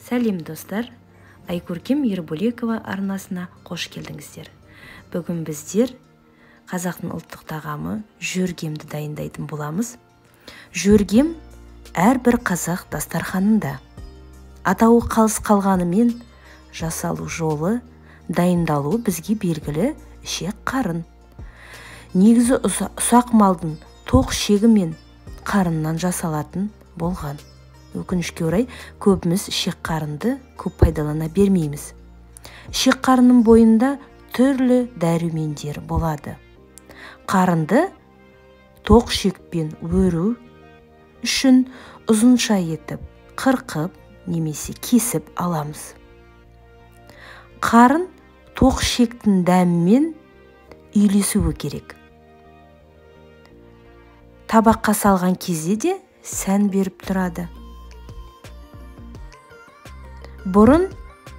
Сәлем, достар! Айкөркем Ербөлекова арнасына қош келдіңіздер. Бүгін біздер қазақтың ұлттық тағамы жөргемді дайындайтын боламыз. Жөргем әрбір қазақ дастарханында. Атауы қалыс қалғанымен жасалу жолы, дайындалуы бізге белгілі ішек қарын. Негізі ұсақ малдың тоқ ішегі мен қарыннан жасалатын болған. Өкінішке орай, көбіміз ішек қарынды көп пайдалана бермейміз. Ішек қарынның бойында түрлі дәрумендер болады. Қарынды тоқ ішекпен өру үшін ұзынша етіп қырқып немесе кесіп аламыз. Қарын тоқ ішектің дәмімен үйлесуі керек. Табаққа салған кезде де сән беріп тұрады. Бұрын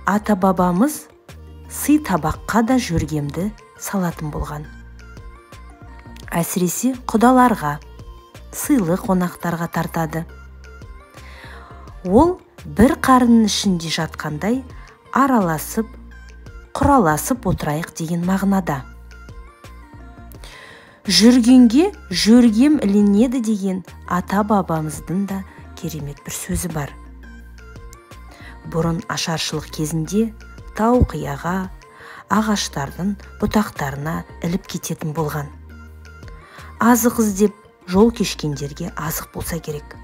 ата-бабамыз сый табаққа да жөргемді салатын болған. Әсіресе құдаларға, сыйлы қонақтарға тартады. Ол бір қарынның ішінде жатқандай араласып, құраласып отырайық деген мағынада. Жүргенге жөргем ілінеді деген ата-бабамыздың да керемет бір сөзі бар. Бұрын ашаршылық кезінде тау қияға, ағаштардың бұтақтарына іліп кететін болған. Азық іздеп жол кешкендерге азық болса керек.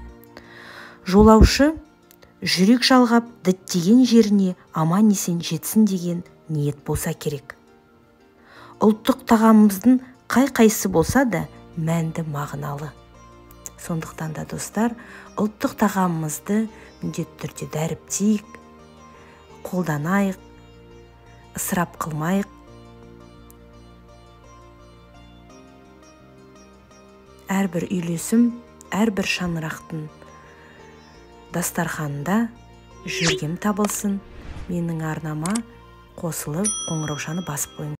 Жолаушы жүрек жалғап діттеген жеріне аман-есен жетсін деген ниет болса керек. Ұлттық тағамымыздың қай-қайсы болса да мәнді мағыналы. Сондықтан да, достар, ұлттық тағамымызды міндетті түрде дәріптейік, қолданайық, ысырап қылмайық. Әрбір үйлесім, әрбір шаңырақтың дастарханында жөргем табылсын. Менің арнама қосылып, қоңыраушаны басып қойыңыз.